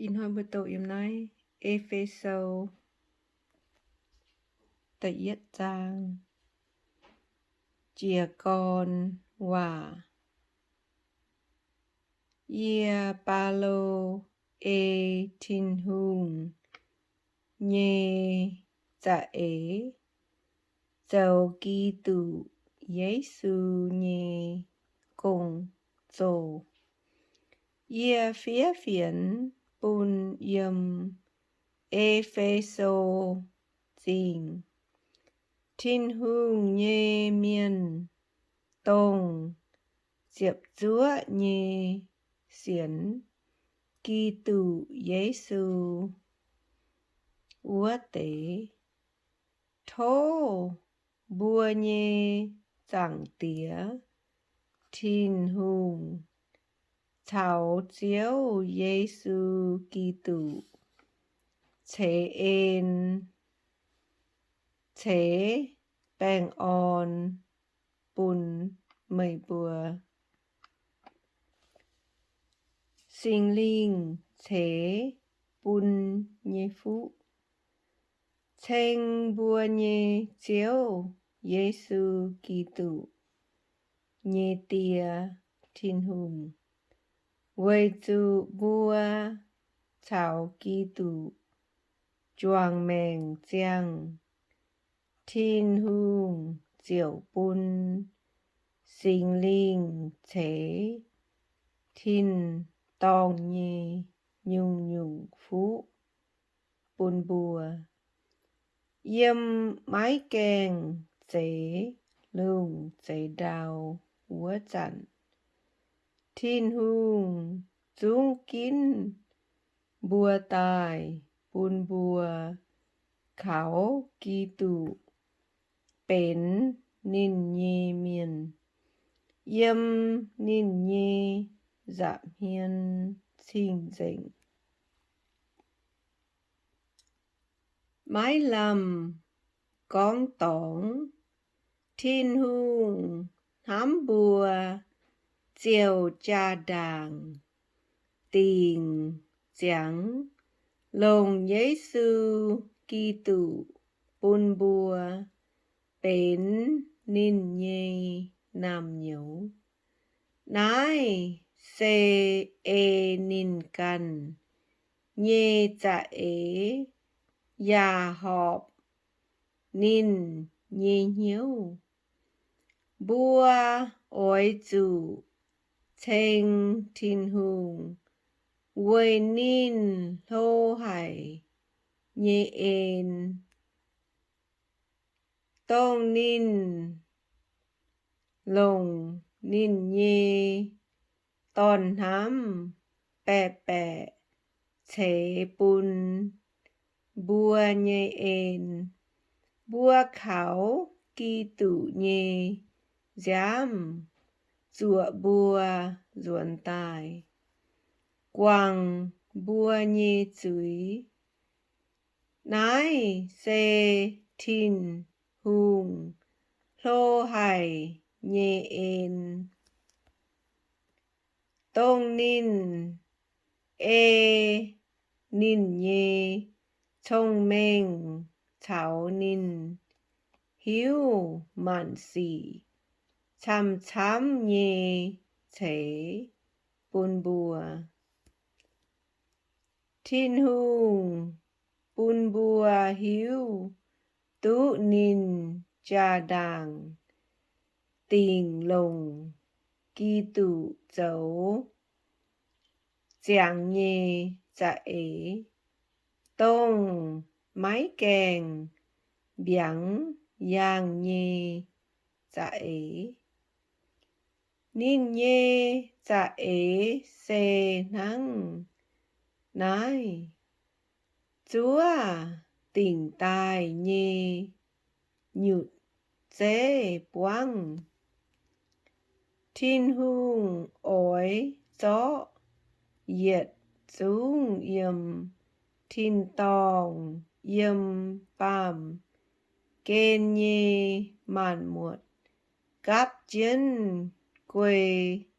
Ih hnoi mbuo doqc yiem naaiv E^fe^so da'yietv zaang, jiez gorn waac. Yie, Baulo, ei Tin-Hungh nyei za'eix zoux Giduc Yesu nyei gong-zoh. Yie fiev fienx bun yiem E^fe^so Zingh Tin-Hungh nyei mienh, dongh ziepc zuoqv nyei sienx Giduc Yesu wuov deix. Tov mbuo nyei Zaangc Diex, Tin-Hungh, caux Ziouv Yesu Giduc ceix en ceix baengh orn bun meih mbuo. Singx Lingh ceix bun nyei fuqv ceng mbuo nyei Ziouv Yesu Giduc nyei Die, Tin-Hungh, weic zuqc mbuo caux Giduc juangc maengc ziangh, Tin-Hungh ziouc bun Singx Lingh ceix tin-dorngh nyei nyungc-nyungc fuqv bun mbuo. Yiem maiv gaengh zeix lungh zeix ndau wuov zanc, Tin-Hungh zungv ginv mbuo daaih bun mbuo kaux Giduc benx ninh nyei mienh yiem ninh nyei nza'hmien cing-nzengc. Maiv lamh gorngv dorngx, Tin-Hungh hnamv mbuo ziouc jaa-ndaangc dingc ziangx longc Yesu Giduc bun mbuo benx ninh nyei naamh nyouz. Naaiv se ei ninh ganh nyei za'eix yaac horpc ninh nyei hnyouv. Mbuo oix zuqc ceng Tin-Hungh weic ninh hlo haic nyei en, dongh ninh longc ninh nyei Dorn-hnamv baeqc baeqc ceix bun mbuo nyei en. Mbuo kaux Giduc nyei nziaamv zuoqc mbuo nzuonx daaih, guangc mbuo nyei zuiz. Naaiv se Tin-Hungh hlo haic nyei en, dongh ninh ei ninh nyei cong-mengh caux ninh hiuv maanc sic camv-camv nyei ceix bun mbuo. Tin-Hungh bun mbuo hiuv duqv ninh jaa-ndaangc dingc longc Giduc zoux ziangx nyei za'eix, dongh maiv gaengh mbiaangx yaangh nyei za'eix. Ninh nyei za'eix se hnangv naaiv: zuov dingc daaih nyei nyutc zeiv buangv. Tin-Hungh oix zorqv yietc zungv yiem tin-dorngh, yiem baamh gen nyei maanc muotc gapv jienv guei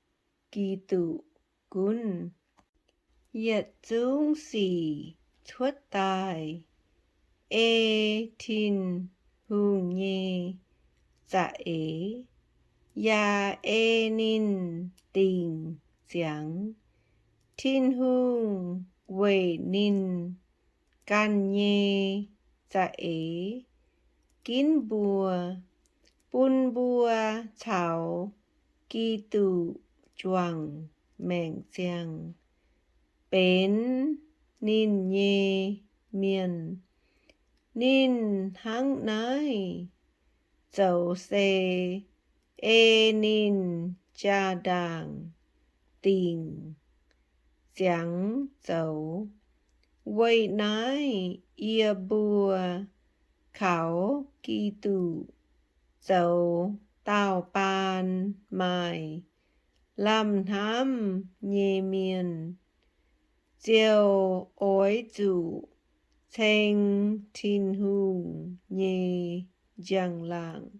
Giduc gunv. Yietc zungv sic cuotv daaih ei Tin-Hungh nyei za'eix, yaac ei ninh dingc ziangx. Tin-Hungh weic ninh ganh nyei za'eix ginv mbuo, bun mbuo caux Giduc juangc maengc ziangh, benx ninh nyei mienh. Ninh hnangv naaiv zoux se ei ninh jaa-ndaangc dingc ziangx zoux. Weic naaiv yie mbuo kaux Giduc zoux daauh baan maaih lamh hnamv nyei mienh, ziouc oix zuqc ceng Tin-Hungh nyei njang-laangc.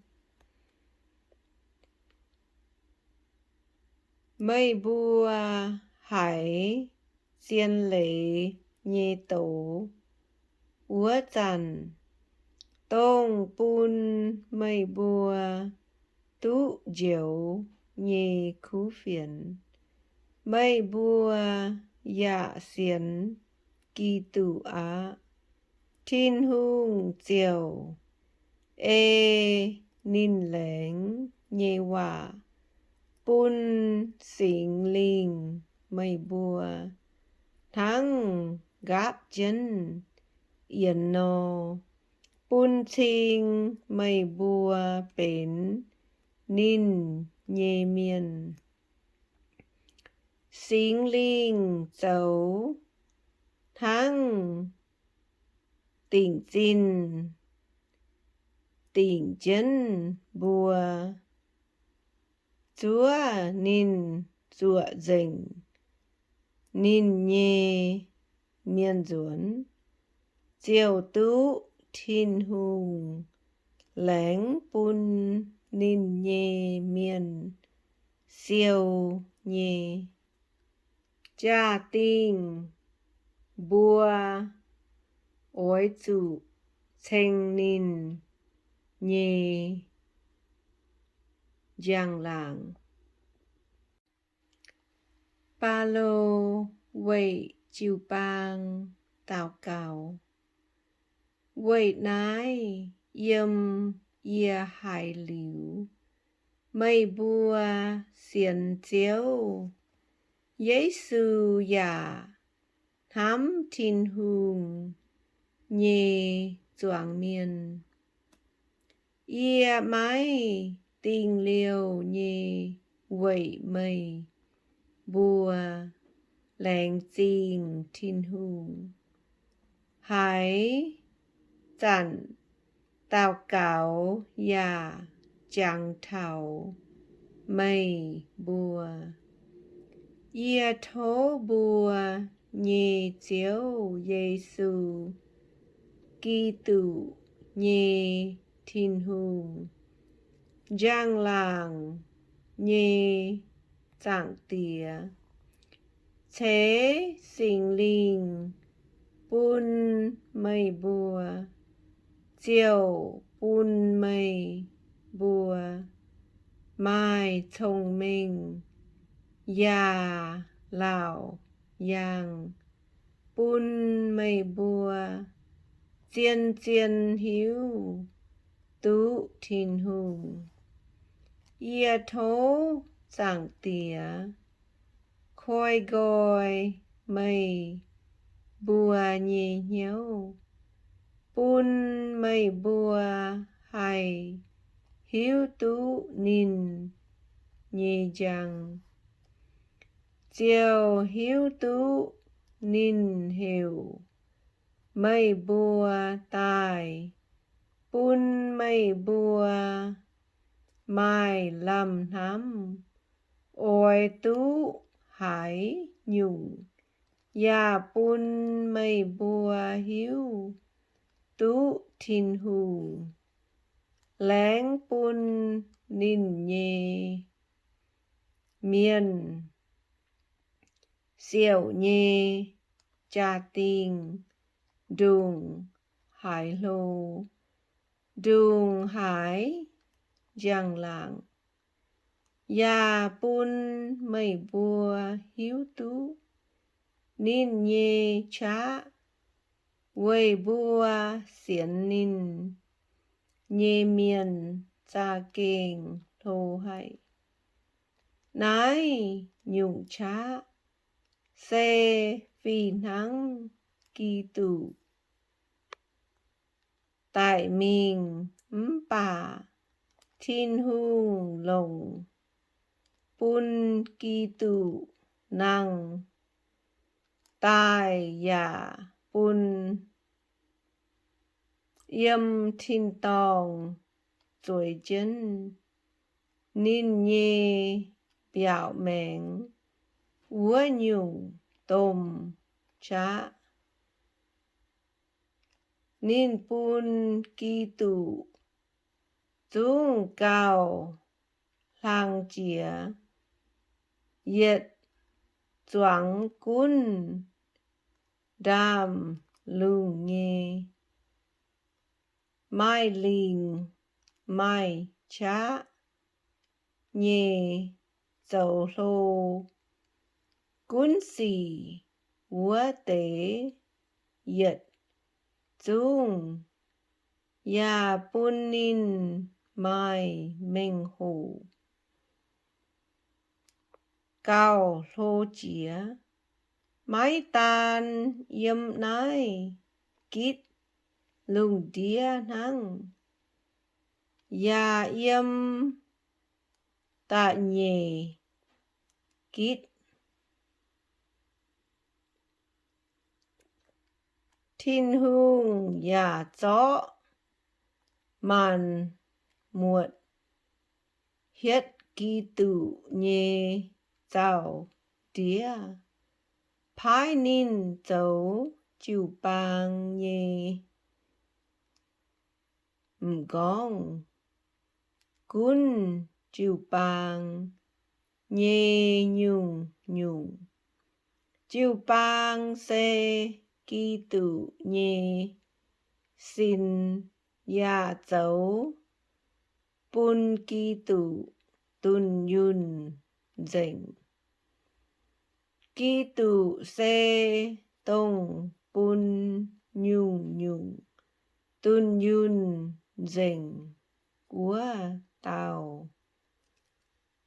Meih mbuo haiz zien leiz nyei doz wuov zanc, dongh bun meih mbuo duqv njoux nyei kuv fienx, meih mbuo yaac sienx Giduc aqv. Tin-Hungh ziouc ei ninh laengz nyei waac bun Singx Lingh meih mbuo hnangv nqaapv jienv yienx nor, bun cing meih mbuo benx ninh nyei mienh. Singx Lingh zoux hnangv dingc zinh dingc jienv mbuo zuov ninh zuoqc nzengc ninh nyei mienh nzuonx, ziouc duqv Tin-Hungh laengz bun ninh nyei mienh siou nyei. Jaa-dingh mbuo oix zuqc ceng ninh nyei njang-laangc. Baulo weic jiu-baang daux gaux. Weic naaiv yiem yie haiz liuz, meih mbuo sienx Ziouv Yesu yaac hnamv Tin-Hungh nyei zuangx mienh. Yie maiv dingh liouh nyei weic meih mbuo laengz zingh Tin-Hungh. Haaix zanc daux gaux yaac jangx taux meih mbuo. Yie tov mbuo nyei Ziouv Yesu, Giduc nyei Tin-Hungh, njang-laangc nyei Zaangc Diex, ceix Singx Lingh bun meih mbuo, ziouc bun meih mbuo maaih cong-mengh yaac laauc yaangh, bun meih mbuo zien-zien hiuv duqv Tin-Hungh. Yie tov Zaangc Diex koi nqoi meih mbuo nyei hnyouv, bun meih mbuo haih hiuv duqv ninh nyei njang, ziouc hiuv duqv ninh heuc meih mbuo daaih, bun meih mbuo maaih lamh hnamv oix duqv haaix nyungc, yaac bun meih mbuo hiuv duqv Tin-Hungh laengz bun ninh nyei mienh. siouc nyei jaa-dingh, ndongc haaix hlo, ndongc haaix njang-laangc, yaac bun meih mbuo hiuv duqv ninh nyei qaqv, weic mbuo sienx ninh nyei mienh za'gengh hlo haic. Naaiv nyungc qaqv se fih hnangv Giduc daic mingh mv baac Tin-Hungh longc bun Giduc nangh daaih yaac bun yiem tin-dorngh zueiz jienv ninh nyei mbiaauc maengx wuov nyungc domh qaqv. Ninh bun Giduc zungv gauh hlang jiex yietc zuangx gunv ndaamv-lungh nyei maaih lingc maaih qaqv nyei zoux hlo gunv sic wuov deix yietc zungv, yaac bun ninh maaih mengh hoc gauh hlo jiex, maiv daan yiem naaiv gitv lungh ndiev hnangv, yaac yiem da'nyeic gitv Tin-Hungh yaac zorqv maanc muotc hietv Giduc nyei zaux-ndiev paaiv ninh zoux jiu-baang nyei m'nqorngv, gunv jiu-baang nyei nyungc-nyungc. Jiu-baang se Giduc nyei sin yaac zoux bun Giduc dunh yunh nzengc. Giduc se dongh bun nyungc-nyungc dunh yunh nzengc wuov dauh.